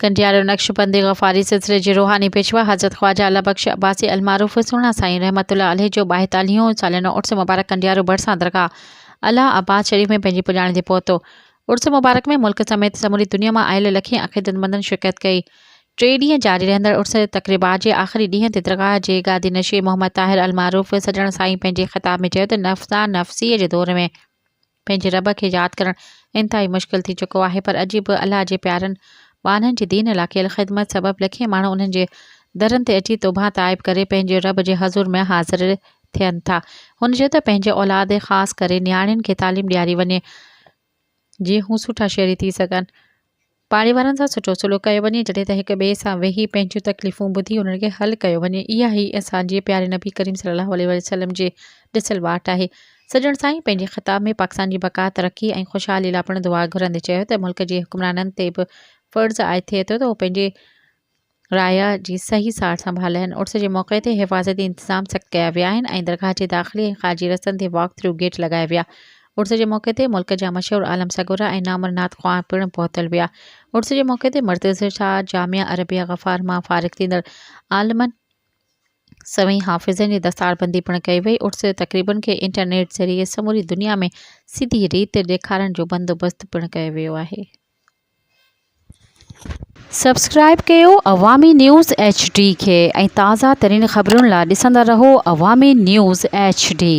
ڪنڊيارو نقشبندي غفاري سلسلي جي روحاني پيشوا حضرت خواجه الله بخش عباسي المعروف سهڻا سائين رحمة الله عليه جو ٻائيتاليهون ساليانو عرس مبارڪ ڪنڊيارو ڀرسان درگاهه الله آباد شريف ۾ پنهنجي پڄاڻي تي پهتو. عرس مبارڪ ۾ ملڪ سميت سموري دنيا مان آيل لکين عقيدتمندن شرڪت ڪئي. ٽي ڏينهن جاري رهندڙ عرس تقريبات جي آخري ڏينهن تي درگاهه جي گادي نشين محمد طاهر المعروف سڄڻ سائين پنهنجي خطاب ۾ چيو ته نفسا نفسيء جي دور ۾ پنهنجي رب کي ياد ڪرڻ انتهائي مشڪل ٿي چڪو آهي پر اڄ به الله جي پيارن ٻانهن جي دين لاء ڪيل خدمت سبب لکين ماڻهو انهن جي درن تي اچي توبهه تائب ڪري پنهنجي رب جي حضور ۾ حاضر ٿين ٿا. هن چيو ته پنهنجي اولاد خاص ڪري نياڻين کي تعليم ڏياري وڃي جيئن هو سٺا شهري ٿي سگهن. پاڙي وارن سان سٺو سلوڪ ڪيو وڃي، جڏهن ته هڪ ٻئي سان ويهي پنهنجون تڪليفون ٻڌي انهن کي حل ڪيو وڃي. اها ئي اسان جي پياري نبي ڪريم صلي الله عليه وسلم جي ڏسيل واٽ آهي. سڄڻ سائين پنهنجي خطاب ۾ پاڪستان جي بقا، ترقي ۽ خوشحالي لاء پڻ دعا گهرندي چيو ته ملڪ جي حڪمرانن تي به فرض عائد ٿئي ٿو ته هو پنهنجي رعايا جي صحيح سار سنڀال لهن. عرس جي موقعي تي حفاظتي انتظام سخت ڪيا ويا آهن ۽ درگاهه جي داخلي ۽ خارجي رستن تي واڪ ٿرو گيٽ لڳايا ويا. عرس جي موقعي تي ملڪ جا مشهور عالم سڳورا ۽ نامور نعت خوان پڻ پهتل هيا. عرس جي موقعي تي مرتضي شاهه جامعه عربيه غفار مان فارغ ٿيندڙ عالمن سوين حافظن جي دستاربندي پڻ ڪئي وئي. عرس تقريبن کي انٽرنيٽ ذريعي سموري دنيا ۾ سڌي ريت ڏيکارڻ جو بندوبست پڻ ڪيو ويو آهي. سبسڪرائب ڪيو عوامي نيوز ايڇ ڊي کي ۽ تازه ترين خبرن لا ڏسندا رهو عوامي نيوز ايڇ ڊي.